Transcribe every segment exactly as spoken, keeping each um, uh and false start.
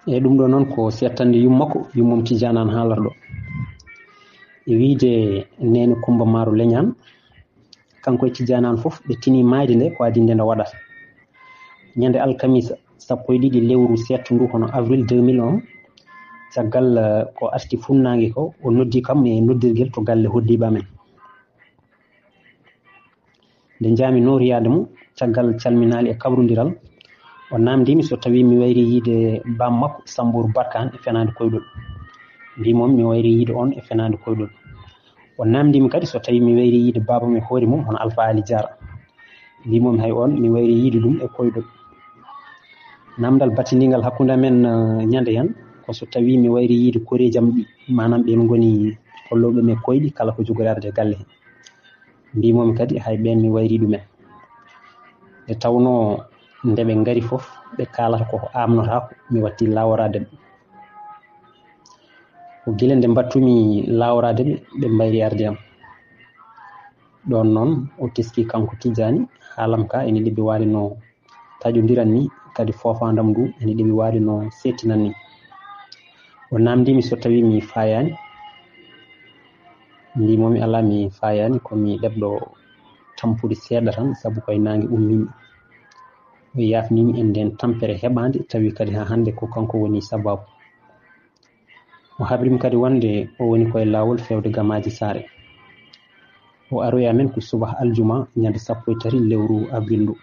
E ɗum ɗo noon ko settande yumma ko, yummum Tijjani Aan haalarɗo. E wiyde Neene Kummba Maaro Leñaan, kanko e Tijjani Aan fof, ɓe tini maayde nde ko adii nde nde waɗata. Ñande alkamisa, sappo e ɗiɗi lewru seeɗto ndu, hono avril deux mille un, caggal, eh, ko arti funnaange ko, o noddi kam e noddirgel to galle hoɗdiiɓe amen. Nde njami nooriyaade mo, caggal calminaali e kabrondiral, o naamndii mi so tawii mi wayri yiyde baam makko Sambour Barkaan e fenaande koyɗol. Mbii mo mi wayri yiyde on e fenaande koyɗol. O naamndii mi kadi so tawii mi wayri yiyde baaba mum e hoore mum, hono Alfa Ali Jaara. Mbii mo mi hay on mi wayri yiyde ɗum e koyɗol. Naamndal batindingal hakkunde amen, eh, ñande heen, ko so tawii mi wayri yiyde koreeji am ɗi, maanaam ɓeen ngoni hollooɓe mi koyɗi kala ko jogori arde e galle heen. Mbii mo mi kadi hay ɓeen mi wayri ɗumen. Nde tawnoo nde ɓe ngari fof, ɓe kaalata ko ko aamnotaako, mi watti laaworaade ɓe. Ko gila nde mbattumi laaworaade ɓe, ɓe mbayri arde am. Ɗoon noon o teski kanko Tijjani, haalam ka ene ɗeɓi waade no taƴondiran ni, kadi foofaandam ndu ene ɗeɓi waade no seettinan ni. O naamndii mi so tawii mi faayaani. Mbii mo mi alaa mi faayaani, ko mi ɗeɓɗo tampude seeɗa tan, sabu ko e naange ummimi. O yaafnii mi e ndeen tampere heɓaande, tawi kadi haa hannde ko kanko woni sabaabu. O habrimi kadi wonde o woni ko e laawol feewde Gamaaji Saare. O aroyi amen ko subaka aljuma ñande sappo e tati lewru avril ndu.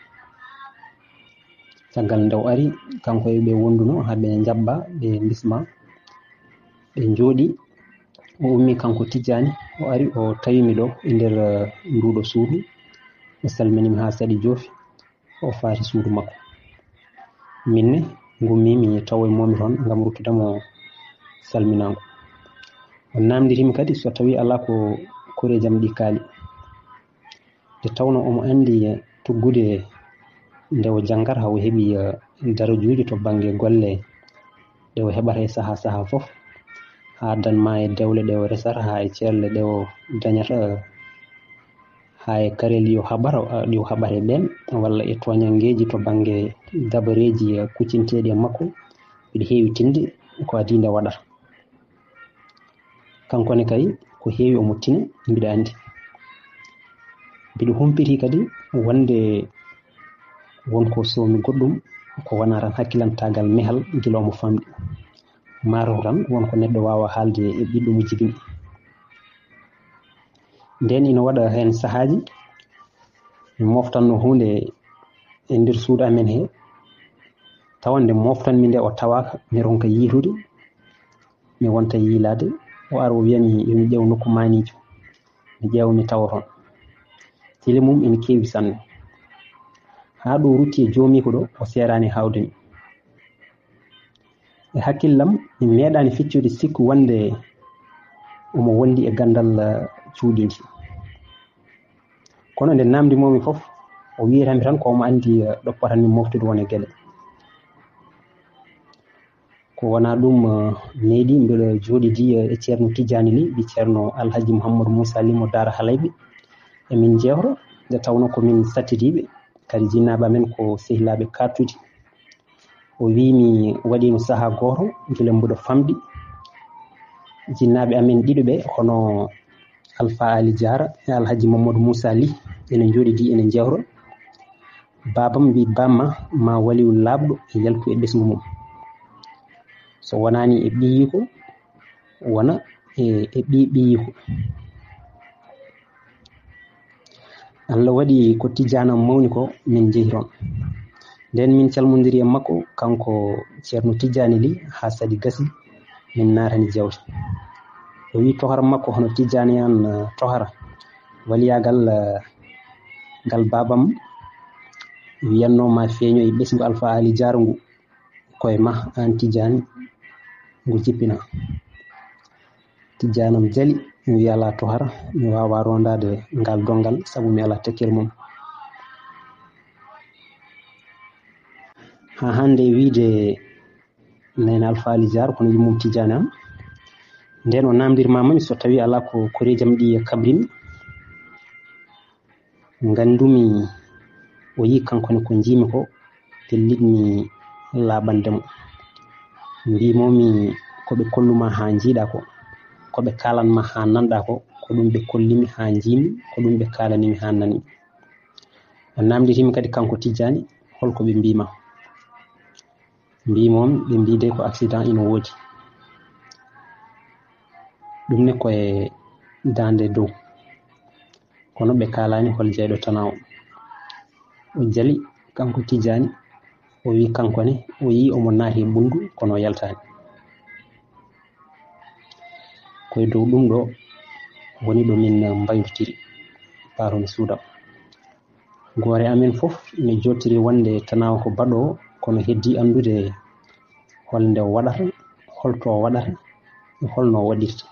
Caggal nde o ari, kanko e ɓe wonduno haa ɓe njaɓɓa, ɓe mbisma, ɓe njooɗi. O ummi kanko Tijjani, o ari o tawi mi ɗo e nder, eh, nduɗo suudu. O salmini mi haa saɗi joofi. O faati suudu makko. Min ne, ngummi mi tawoy momi toon ngam ruttude mo salminaango. O naamndiri mi kadi so tawii alaa ko koreeji am ɗi kaali. Nde tawnoo omo anndi tuggude nde o janngata, o heɓi, eh, darajuuji to bannge golle ɗe o heɓata e sahaa sahaa fof, haa dan ma e dewle ɗe o resata, haa e ceerle ɗe o dañata, haa e karel ɗi o haɓata, ɗi o haɓata e ɓeen, walla e tooñanngeeji to bannge dabareeji kuccinteeɗi e makko, mbiɗa heewi tinde ko adii nde waɗata. Kanko ne kay, ko heewi omo tini, mbiɗa anndi. Mbiɗa humpiti kadi wonde won ko soomi goɗɗum, ko wonaa tan hakkilantaagal mehal gila omo famɗi. Maa taw tan won ko neɗɗo waawa haalde e ɓiɗɗo mo jibini. Ndeen ina waɗa heen sahaaji, mi moftanno huunde e nder suudu amen he, tawa nde moftanmi nde o tawaaka, mi ronka yiitude, mi wonta yiilaade, o ara o wiya mi yo mi ƴeew nokku maaniijo, mi ƴeewa mi tawa toon. Tile mum ina keewi sanne. Haa ɗo rutti e joomiiko ɗo, o seeraani hawde mi. E hakkillam, mi meeɗaani feccude sikku wonde omo wondi e ganndal, eh, cuuɗi ndi. Kono nde naamndi momi fof, o wiyata mi tan ko omo anndi, eh, ɗo potanmi moftude won e gele. Ko wonaa ɗum, eh, neeɗi mbiɗo jooɗidi, eh, e Ceerno Tijjaani Li, ɓii Ceerno Alhaji Mouhamadou Moussa Li mo Daara Halayɓe. Emin njeewta, nde tawnoo ko min sattidiiɓe, kadi jinnaaɓe amen ko sehilaaɓe kaartuɗi. O wii mi waɗiino sahaa gooto, gila mboɗo famɗi. Jinnaaɓe amen ɗiɗo ɓe, hono Alfa Ali Jaara e Alhaji Mamadou Moussa Li, ene njooɗidi, ene njeewta. Baabam wii, "Bamma, ma waliyu laaɓɗo e yaltu e ɓesngu mum. So wonaani e ɓiyiiko, wona e, e ɓii ɓiyiiko." Allah waɗi ko Tijjaanam mawni ko min njehi toon. Ndeen min calmondiri e makko, kanko Ceerno Tijjaani Li, haa saɗi gasi, min naatani jeewte. O wii tohara makko hono Tijjaani Aan, eh, tohara waliyaagal, eh, ngal baabam wiyatnoo ma feeño e ɓesngu Alfa Ali Jaara ngu. Koye ma aan Tijjaani ngu jippina. Tijjaanam jali, mi wiya alaa tohara, mi waawaa rondaade ngal donngal sabu mi alaa tekkere mum. Haa hannde e wiyde Neene Alfa Ali Jaara, kono yummum Tijjaani am. Ndeen o naamndirma mami so tawii alaa ko koreeji am ɗi kabrimi. Nganndumi o yii kanko ne ko njiimi ko, pellitmi laaɓande mo. Mbimomi, ko ɓe kolluma haa njiiɗa ko, ko ɓe kaalanma haa nanɗa ko, ko ɗum ɓe kollimi haa njiimi, ko ɗum ɓe kaalanimi haa nani. O namnditimi kadi kanko Tijjaani, holko ɓe mbima. Mbimomi, ɓe mbi de ko accident ina woodi. Ɗum ne ko e daande dow. Kono ɓe kaalani hol jeyɗo tana o. O jali kanko Tijjaani, o wi kanko ne, o yi omo naati e ɓunndu, kono o yaltaani. Ko e dow ɗum ɗo woni ɗo min mbaylotiri, paaron suuda. Goore amen fof ne jottiri wonde tana o ko baɗoowo, kono heddi anndude hol nde o waɗata, holto o waɗata, e holno o waɗirta.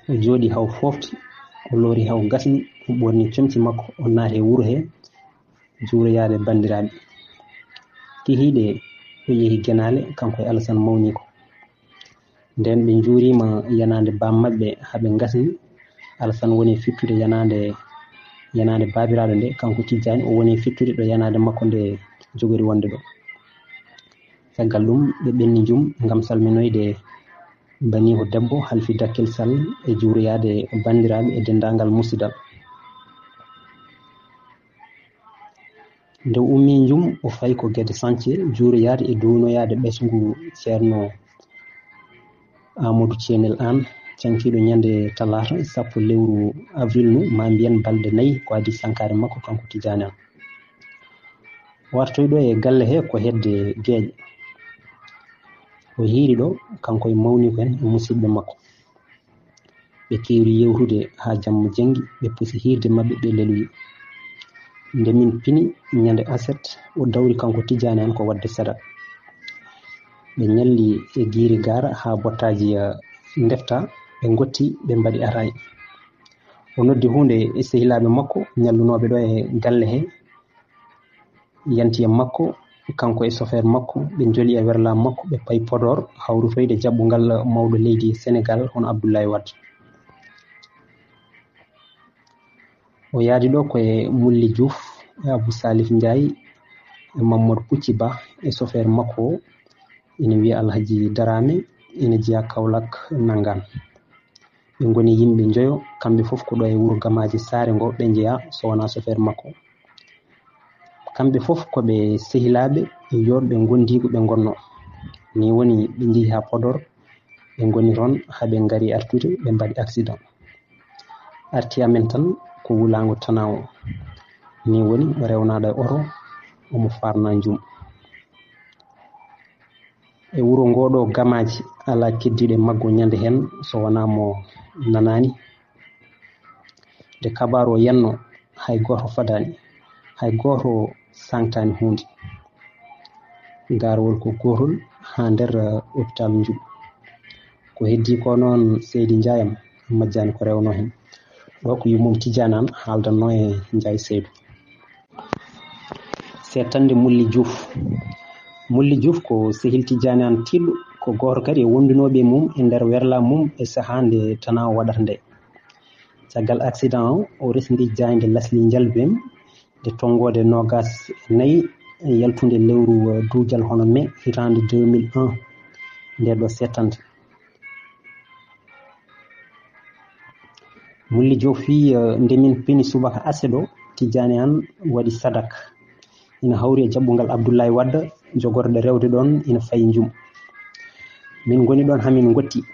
O jooɗi haw foofti, o loori haw gasni, o ɓorni comci makko, o naati e wuro he, juuroyaade banndiraaɓe. Kihiiɗe, o yehi genaale, kanko e Alasan mawniiko. Nden ɓe njuuriima yanaande baam maɓɓe haa ɓe ngasni. Alasan woni fittude yanaande, yanaande baabiraaɗo nde, kanko Tijjaani, o woni fittude ɗo yanaande makko nde jogori wonde ɗo. Caggal ɗum, ɓe ɓenni njum ngam salminoyde baniiko debbo Halfi Dakkel Sall e juuroyaade banndiraaɓe e denndaangal musidal. Nde o ummi njum, o fayi ko Gede Sance, juuroyaade e duwnoyaade ɓesngu Ceerno Amadou Ceenel Aan, cankiiɗo ñande talaata sappo lewru avril ndu, maa mbiyen balɗe nayi ko adii sankaare makko, kanko Tijjaani Aan. O artoyi ɗo e galle he ko hedde geeƴe. O hiiri ɗo, kanko e mawniiko en e musidɓe makko. Ɓe keewri yewtude haa jamma janngi, ɓe pusi hiirde maɓɓe, ɓe leloyi. Nde min pini ñande aset, o dawri kanko Tijjaani Aan ko waɗde saɗa. Ɓe ñalli e giiri gaara haa bottaaji, eh, ndefta, ɓe ngotti, ɓe mbaɗi ataay. O noddi huunde e sehilaaɓe makko ñallunooɓe ɗo e galle he, yanti e makko, kanko e sofeer makko, ɓe njoli e werla makko, ɓe payi Podor, hawrutoyde jaɓɓungal mawɗo leydi Senegal, hono Abdoulaye Wade. O yaadi ɗo ko e Mulli Diouf, e Abou Salif Ndiaye, e Mamadou Pucci Ba, e sofeer makko o, ina wiya Alhaji Darame, ina jeya Kaolack Nangaan. Ɓe ngoni yimɓe njoyo, kamɓe fof ko ɗo e wuro Gamaaji Saare ngo ɓe njeya, so wonaa sofeer makko. Kamɓe fof ko ɓe sehilaaɓe, yooɗɓe ngondiigu ɓe ngonno. Ni woni ɓe njehi haa Podor, ɓe ngoni toon haa ɓe ngari artude, ɓe mbaɗi accident. Arti amen tan ko wulaango tana o. Ni woni o rewnaɗo e oto, omo farna njum. E wuro ngo ɗo Gamaaji, alaa keddiiɗo e maggo ñande heen so wonaa mo nanaani. Nde kabaaru o yanno, hay gooto fadaani, hay gooto saŋtaani huunde. Gaarowol ko gootol haa nder, eh, hôpital Njum. Ko heddii ko noon, seydi Njaay am, majjaani ko rewno heen. Ɗo ko yummum Tijjaani Aan haaldanno e Njaay Seydu. Seetande Mulli Diouf. Mulli Diouf ko sehil Tijjaani Aan tiiɗɗo, ko gooto kadi e wondunooɓe e mum e nder werla mum e sahaa nde tana o waɗata nde. Caggal accident o, o resndi jaaynde Lasli Njalbem nde tonngoode noogaas e nayi e yaltunde lewru, eh, duujal hono me hitaande deux mille un, nde ɗo seetande. Mulli Diouf fii, eh, nde min pini subaka aset ɗo, Tijjaani Aan waɗi sadak. Ina hawri e jaɓɓungal Abdoulaye Wade, jogorɗe rewde ɗoon ina fayi njum. Min ngoni ɗoon haa min ngotti.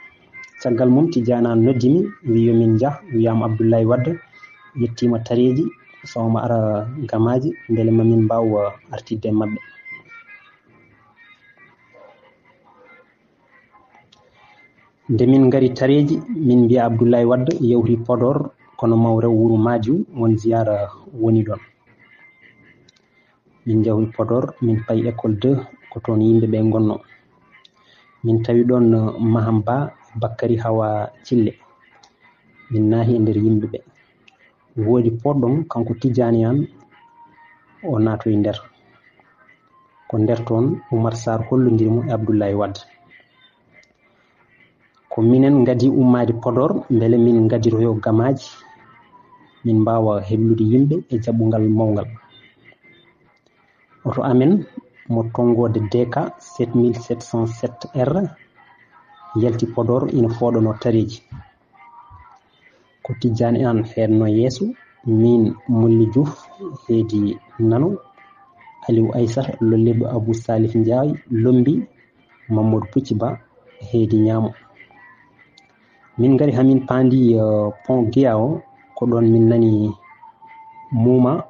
Caggal mum, Tijjaani Aan noddi mi, wi yo min njah, wiyaama Abdoulaye Wade yettiima tareeji, so omo ara Gamaaji, mbele ma min mbaaw artidde e maɓɓe. Nde min ngari tareeji, min mbiya Abdoulaye Wade yawti Podor, kono maw rew wuro Maadiw, won ziyaara woni ɗoon. Min njawti Podor, min payi école deux, ko toon yimɓe ɓe ngonno. Min tawi ɗoon, eh, Maham Ba, Bakkari Hawa Cille. Min naati e nder yimɓe ɓe. Woodi poɗɗo, kanko Tijjaani Aan, o naatoyi nder. Ko nder toon Umar Sarr hollondiri mo e Abdoulaye Wade. Ko minen ngadii ummaade Podor, mbele min ngaditoyoo Gamaaji, min mbaawa heblude yimɓe e jaɓɓungal mawngal. Oto amen mo tonngoode D K sept mille sept cent sept R, yalti Podor, ina fooɗanoo tareeji. Ko Tijjaani Aan heedno yeeso, miin Mulli Juuf heedi nano, Aliw Aysata lollirɗo Abuu Saalif Njaay lommbi, Mammadu Pucci Ba heedi ñaamo. Min ngari haa min paandi, eh, pont Guiya o, ko ɗoon min nani muuma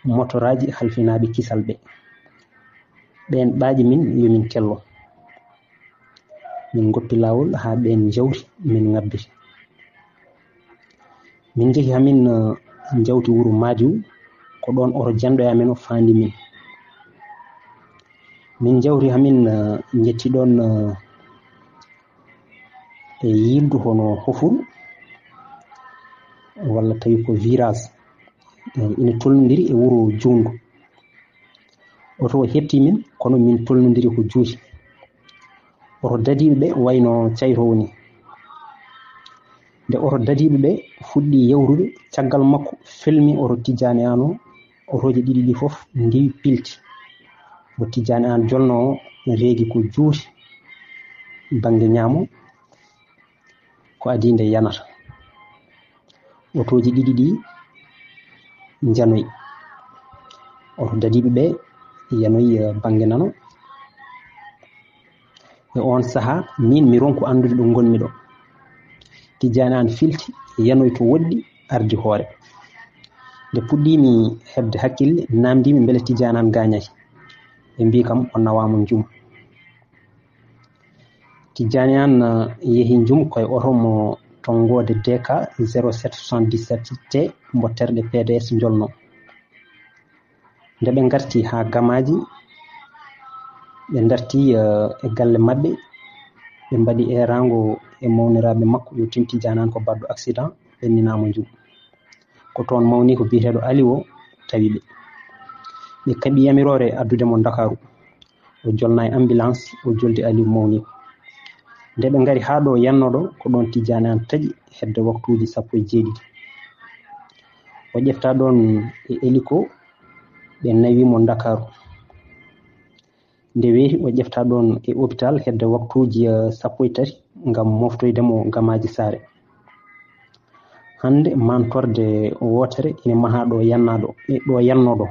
motoraaji halfinaaɓe kisal ɓe. Ɓeen ɗaaƴi min, yo min kello. Min ngoppi laawol haa ɓeen njawti, min ngabbiti. Min njehi haa min, eh, njawti wuro Madiw, ko ɗoon oto janɗo e amen o faandi min. Min njawti haa min, eh, njetti ɗoon, eh, e yiildu hono Hofuru, walla tawi ko virage, eh, ina tolnondiri e wuro Juundu. Oto o heɓti min, kono min tolnondiri ko juuti. Oto dadiiɓe ɓe wayno caytoowo ni. Nde oto dadiiɓe ɓe fuɗɗi yawrude, caggal makko felmi oto Tijjaani Aan o, otooji ɗiɗi ɗi fof ndiwi pilti. Mo Tijjaani Aan jolno o reegi ko juuti bannge ñaamo, ko adii nde yanata. Otooji ɗiɗi ɗi njanoyi. Oto dadiiɓe ɓe yanoyi, eh, bannge nano. E oon sahaa, miin mi ronku anndude ɗo ngonmi ɗo. Tijjaani Aan filti, yanoyi to woɗɗi, ardi hoore. Nde puɗɗiimi heɓde hakkille, naamndiimi mbele Tijjaani Aan gaañaaki. Ɓe mbii kam o nawaama njum. Tijjaani Aan, eh, yehi njum ko e oto mo tonngoode D K zéro sept soixante-dix-sept T mbo terɗe P D S njolno. Nde ɓe ngarti haa Gamaaji, ɓe ndarti, eh, e galle maɓɓe, ɓe mbaɗi eeraango e mawniraaɓe makko, yo tin Tijjaani Aan ko baɗɗo accident, ɓenninaama njum. Ko toon mawniiko biyeteeɗo Aliw o tawi ɓe. Ɓe kaɓi yamiroore addude mo Ndakaaru. O jolna e ambulance, o joldi Aliw mawniiko. Nde ɓe ngari haa ɗo yannoo ɗo, ko ɗoon Tijjaani Aan taƴi hedde waktuuji sappo e jeeɗiɗi. O ƴefta ɗoon e hélico, ɓe nawi mo Ndakaaru. Nde weeti, o ƴefta ɗoon e hôpital hedde waktuuji, eh, sappo e tati ngam moftoyde mo Gamaaji Saare. Hannde mantorde wootere ina mahaa ɗo yannaa ɗo, e ɗo yannoo ɗo.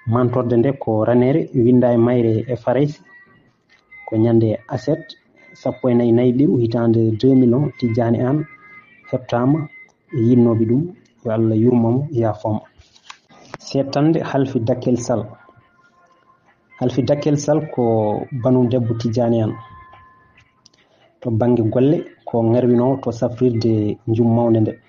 Mantorde nde ko raneere, winnda e mayre e Farayse. Ko ñande aset sappo e nayi nayɓiru hitaande deux mille un, Tijjaani Aan heɓtaama e yiɗnooɓe ɗum, yo Allah yurmo mo, yaafo mo. Seeɗtande Halfi Dakkel Sal. Halfi Dakkel Sal ko banum debbo Tijjaani Aan. To bannge golle, ko ŋarwinoowo to safrirde njum mawnde nde.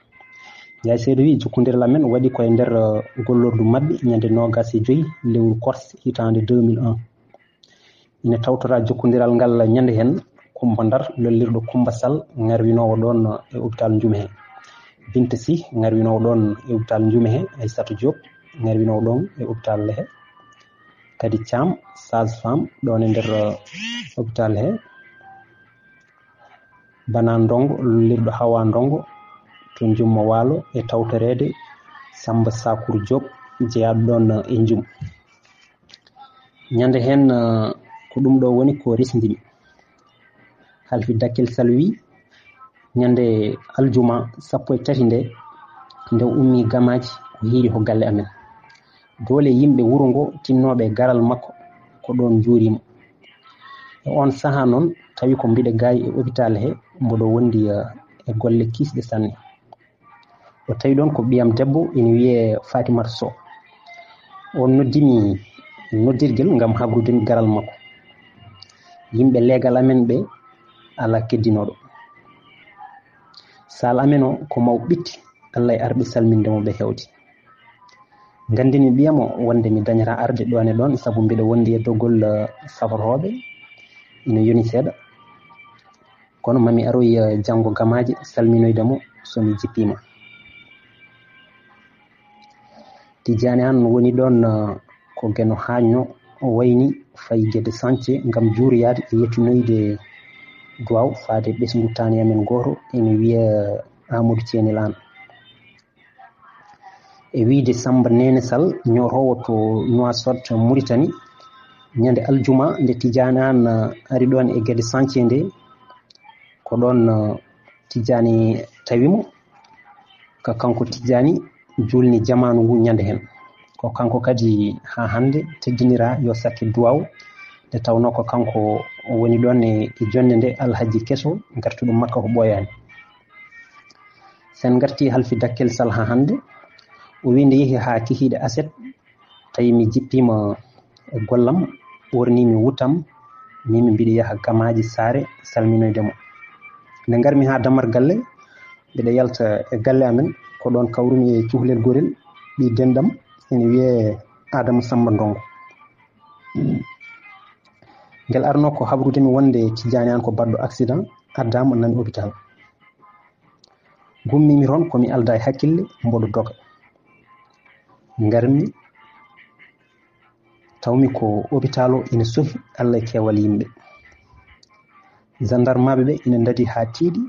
Njaay Seedo wiyi, jokkondiral amen waɗi ko e nder, eh, gollordu maɓɓe ñande noogas e joy lewru korse hitaande deux mille un. Ina tawtora jokkondiral ngal ñande heen Kumba Ndar, lollirɗo Kumba Sal, ŋarwinoowo ɗoon e hôpital Njume he. Binta Sy, ŋarwinoowo ɗoon e hôpital Njume he. Aysata Diop, ŋarwinoowo ɗoon e hôpital he. Kadi Thiam, sage-femme, ɗoon e nder, eh, hôpital he. Bana Ndongo, lollirɗo Hawa Ndongo to Njummo Waalo, e tawtoreede Samba Sakur Diop, jeyaaɗo ɗoon, eh, e Njum. Ñande heen, eh, ko ɗum ɗo woni ko resndimi. Halfi Dakkel Sal wi, ñande aljuma sappo e tati nde, nde o ummi Gamaaji, o hiiri ko galle amen. Doole yimɓe wuro ngo tinnooɓe e garal makko, ko ɗoon njuuri mo. E oon sahaa noon, tawi ko mbiɗa gaayi e hôpital he, mboɗo wondi, eh, e golle kiisɗe sanne. O tawi ɗoon ko ɓiyam debbo ina wiyee Fatimata Sow. O noddimi noddirgel ngam habrudemi garal makko. Yimɓe leegal amen ɓe alaa keddinooɗo. Saal amen o ko mawɓe ɓitti, Allah e arɓe salminde mo ɓe hewti. Nganndinmi ɓiyam o wonde mi dañataa arde ɗoon e ɗoon sabu mbiɗa wondi e dogol, eh, saforooɓe, ina yoni seeɗa. Kono mami aroy, eh, janngo Gamaaji salminoyde mo so mi jippiima. Tijjaani Aan woni ɗoon, eh, ko Geno Haañno, o wayni fayi Gede Sance ngam juuroyaade e yettinoyde duwaaw faade ɓesngu taani amen gooto ina wiyee Amadou Ceenel Aan. E wiyde Samba Neene Sal, ñootoowo to Nouakchott, Mauritanie, Ñande aljuma nde Tijjaani Aan ari ɗoon e Gede Sañce nde, ko ɗoon Tijjaani tawi mo, ka kanko Tijjaani juulni jamaanu ngu ñande heen. Ko kanko kadi haa hannde teddiniraa yo sakke duwaaw, nde tawnoo ko kanko woni ɗoon e, e jonnde nde Alhaji Keso gartuɗo Makka ko ɓooyaani. Sen ngarti Halfi Dakkel Sal haa hannde, o wii nde yehi haa kihiiɗe aset, tawi mi jippiima e gollam, ɓoornii mi wutam, min mbiɗa yaha Gamaaji Saare salminoyde mo. Nde ngarmi haa Damar Galle, mbiɗa yalta e galle amen, ko ɗoon kawrumi e cuhlel gorel, ɓii denɗam, ene wiyee Adama Samba Ndongo. Ngel arnoo ko habrude mi wonde Tijjaani Aan ko baɗɗo accident, addaama nani hôpital. Gummimi toon ko mi aldaa e hakkille, mboɗo doga. Ngarmi, tawmi ko hôpital o ina sohi, Allah e keewal yimɓe. Gendarmaaɓe ɓe ina ndadi haa tiiɗi,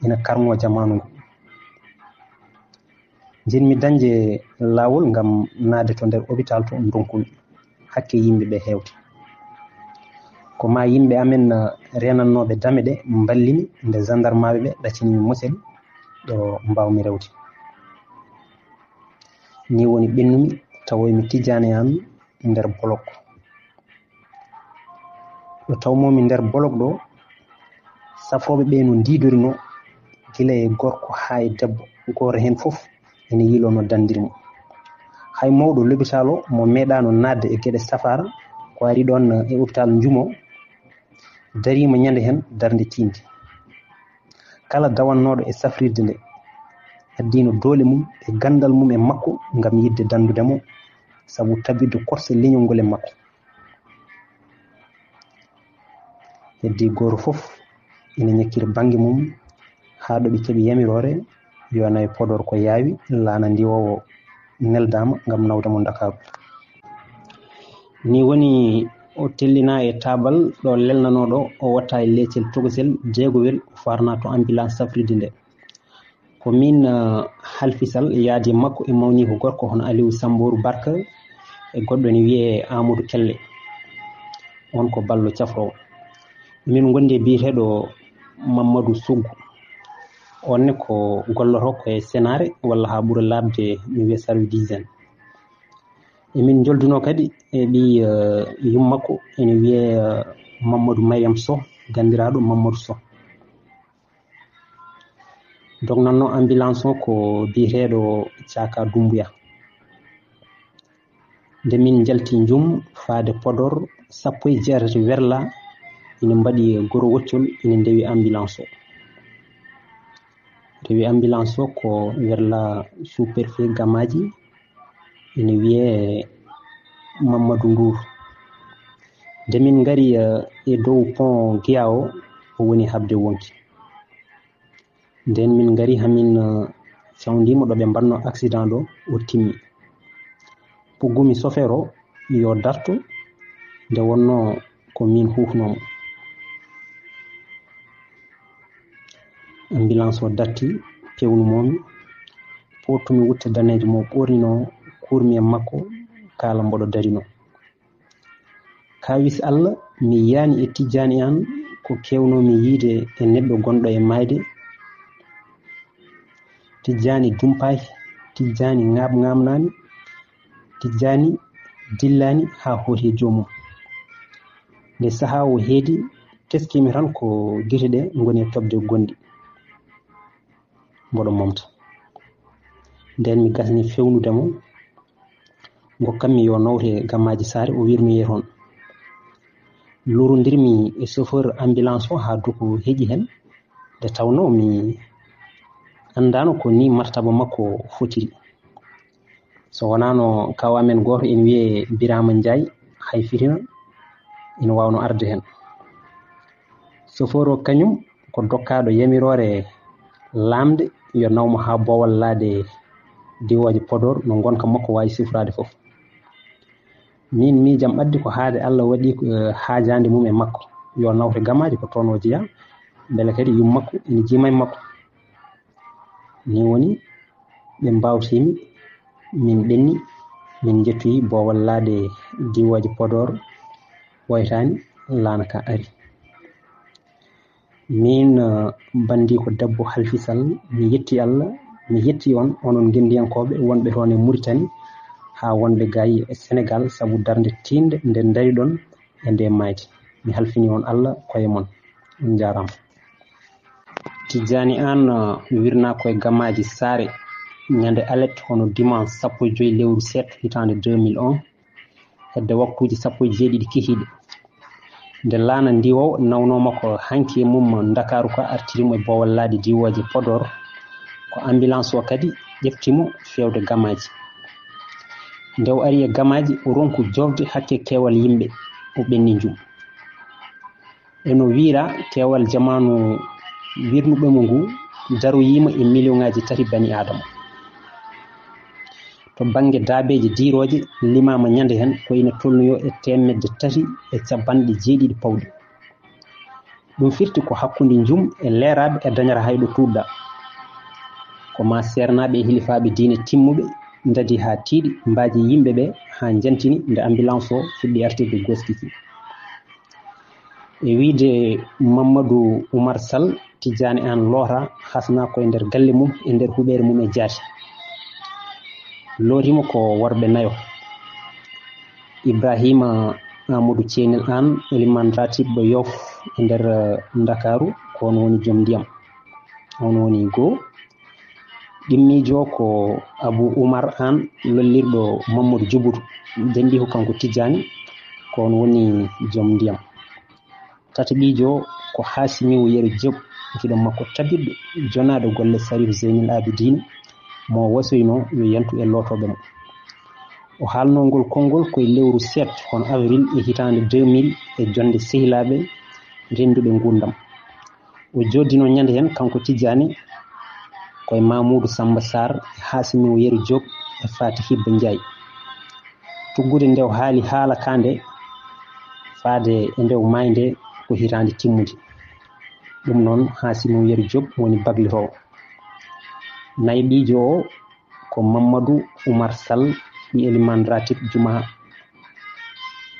ina karŋoo jamaanu ngu. Njiɗmi dañde laawol ngam naatde to nder hôpital to ndonkumi, hakke yimɓe ɓe heewti. Ko maa yimɓe amen, eh, reenannooɓe dame ɗe mballimi nde gendarmaaɓe ɓe ɗaccini mi mosel ɗo mbaawmi rewde. Nii woni ɓennumi, tawoymi Tijjaani Aan nder bolok. Ɗo tawmoomi nder bolok ɗo, safrooɓe ɓe no ndiidorinoo, gila e gorko haa e debbo, gooto heen fof ene yiiloo no danndiri mo. Hay mawɗo lobitaal o mo meeɗaano naatde e geɗe safaara, ko ari ɗoon e hôpital Njumo, dariima ñande heen darnde tiinde. Kala dawannooɗo e safrirde nde, addiino doole mum e ganndal mum e makko ngam yiɗde danndude mo, sabu tabitde korse leñol ngol e makko. Heddii gooto fof ina ñakkiri bannge mum, haa ɗo ɓe keɓi yamiroore yo nawe Podor ko yaawi, laana ndiwoowo neldaama ngam nawde mo Ndakaaru. Nii woni o tellinaa e taabal ɗo lelnanoo ɗo, o watta e leecel tokosel jeegowel, o faarnaa to ambulance safrirde nde. Ko miin, eh, Halfi Sal, yaadi makko e mawniiko gorko hono Aliou Sambooru Barka e goɗɗo ne wiyee Amadou Kelle. On ko ballo cafroowo. Min ngondi e biyeteeɗo Mamadou Sougou. On ne ko golloto ko e Senare walla haa ɓura laaɓde ne wiyee service d'hygiène. E min njoldunoo kadi e ɓii, eh, yummakko ene wiyee, eh, Mamadou Mariam Sow, ganndiraaɗo Mamadou Sow. Dognannoo ambulance o ko biyeteeɗo Caka Dumbuya. Nde min njalti Njum faade Podor, sappo e jeetati werla ina mbaɗi e goro woccol, ina ndewi ambulance o. Rewi ambulance o ko werla sous-préfet Gamaaji, ina wiyee Mamadou Ndour. Nde min ngari, eh, e dow pont Guiya o, o woni haɓde wonki. Nden min ngari hamin, eh, cawndiima ɗo ɓe mbaɗno accident ɗo, o timmi. Puggumi chauffeur o yo dartu, nde wonno ko min huufnoo mo. Ambulance o datti, pewnumoomi, pottumi wutte daneejo mo ɓornino, kuurmi e makko, kaala mboɗo darino. Kawis Allah, mi yiyaani e Tijjaani Aan ko keewnoomi yiide e neɗɗo gonɗo e maayde. Tijjaani dumpaaki, Tijjaani ŋaaɓ-ŋaamnaani, Tijjaani dillaani haa hooti e joomum. Nde sahaa o heedi, teskiimi tan ko gite ɗe ngoni e toɓde gonɗi. Mboɗo momta. Nden mi gasni fewnude mo, ngokkammi yo nawte Gamaaji Saare, o wirmi yehi toon. Lurondirmi e chauffeur ambulance o haa duko heƴi heen, nde tawnoo mi anndaano ko nii martaba makko fotiri. So wonaano kaw amen gooto ene wiyee Biraama Njaay, hay fitina ina waawno arde heen. Chauffeur o kañum ko dokkaaɗo yamiroore laamde yo naw mo haa boowal laaɗe diwooje Podor no ngonka makko waawi sifraade fof. Miin miijam addi ko haade Allah waɗi, eh, haajaande mum e makko. Yo nawte Gamaaji ko toon o jeyaa, mbele kadi yummakko ina jiima e makko. Nii woni ɓe mbaawtiimi, min ɓenni, min njettoyi boowal laaɗe diwooje Podor, Ɓooytaani, laana ka ari. Min, eh, banndiiko debbo Halfi Sall, mi yetti Allah, mi yetti on, onon ngenndiyankooɓe wonɓe toon e Muritani, haa wonɓe gay e Senegaal, sabu darnde tiiɗnde nde ndariɗon e nde maayde. Mi halfini on Allah koye mon. On njaaraama. Tijjaani Aan, eh, wirnaa ko e Gamaaji Saare, ñande alet hono dimanche sappo e joy lewru seeɗa hitaande deux mille un, hedde waktuuji sappo e jeeɗiɗi kihiiɗe. Nde laana ndiwo nawnooma ko hanki e mum Ndakaaru ka artiri mo e Boowal Laaɗe diwooje Podor, ko ambulance o kadi ƴefti mo feewde Gamaaji. Nde o ari e Gamaaji, o ronku jofde hakke keewal yimɓe, o ɓenni njum. Eno wiira keewal jamaanu wirnuɓe mo ngu daroyiima e miliyoŋaaji tati bani Aadama. To bannge daabeeje diirooje, limaama ñande heen ko ina tolnoyoo e teemedde tati e capanɗe jeeɗiɗi pawɗi. Ɗum firti ko hakkunde njum e leeraaɓe e dañata hay ɗo tuuɗɗa. Ko ma seernaaɓe e hilifaaɓe diine timmuɓe ndadi haa tiiɗi, mbaaji yimɓe ɓe haa njantini nde ambulance o fuɗɗi artirde goskiki. E wiyde Mamadou Oumar Sall, Tijjaani Aan loota hasnaa ko e nder galle mum, e nder huɓeere mum e jaati. Lootiima ko worɓe nayo. Ibrahima Amadou Ceenel Aan, Eliman Ratib ɗo Yoff e nder, eh, Ndakaaru, ko on woni joom ndiyam. On woni goo. Ɗimmiijo ko Abou Oumar Aan, lollirɗo Mamadou Djouboutou. Denɗi ko kanko Tijjaani, ko on woni joom ndiyam. Tataɓiijo ko Haasimiiwo Yero Diop, giɗo makko tabiɗɗo, jonaaɗo golle Sarif Zeynil Abidine, mo wasoyno yo yantu e lootooɓe mo. O haalno ngol konngol ko e lewru sept hono avril e hitaande deux mille e jonnde sehilaaɓe rennduɓe nguurndam. O jooddino ñande heen, kanko Tijjaani, ko e Mamoudou Samba Sarr, e Haasimiiwo Yero Diop, e Fati Hibba Ndiaye. Tuggude nde o haali haala ka nde, faade e nde o maayi nde, ko hitaande timmude. Ɗum noon, Haasimiiwo Yero Diop woni baglitoowo. Nayɓiijo o ko Mamadou Oumar Sall, ɓi Eliman Ratib Juma,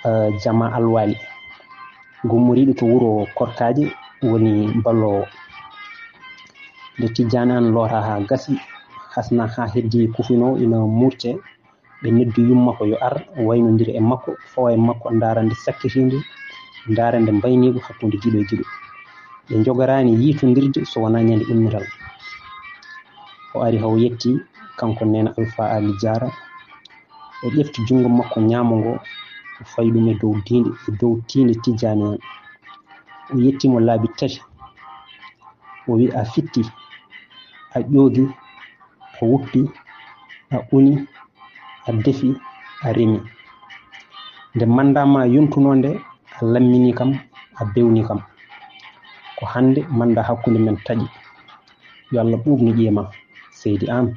eh, Jama Alwali. Gummoriiɗo to wuro Korkaaji woni balloowo. Nde Tijjaani Aan loota haa gasi, hasna haa heddi kufinoowo ina murte, ɓe noddi yumma ko yo ar, waynondira e makko, fawa e makko, ndaara nde sakkitiinde, ndaara nde mbayniigu hakkunde giɗo e giɗo. Ɓe njogoraani yiitondirde so wonaa ñande ummital. O ari haa o yetti, kanko Neene Alfa Ali Jaara, o ƴefti junngo makko ñaamo ngo, o fayi ɗum e dow diinde, e dow tiinde Tijjaani Aan. O yetti mo laabi tati. O wi, "A fitti, a ƴoogi, a wuppi, a uni, a defi, a remi. Nde mannda ma yontunoo nde, a lammini kam, a bewni kam. Ko hannde mannda hakkunde men taƴi. Yo Allah ɓuuɓnu ƴiye ma, seydi am."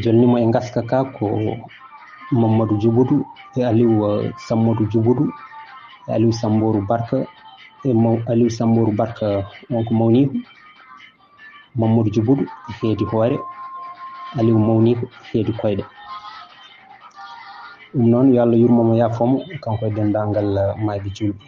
Jonni mo e ngaska ka ko Mamadou Djouboutou e Aliou, eh, Sammodou Djouboutou e Aliou Sambourou Barka e Maw-, Aliou Sambourou Barka, on ko mawniiko. Mamadou Djouboutou heedi hoore, Aliou mawniiko heedi koyɗe. Ɗum noon, yo Allah yurmo mo, yaafo mo, kanko e denndaangal, eh, maayɓe juulɓe.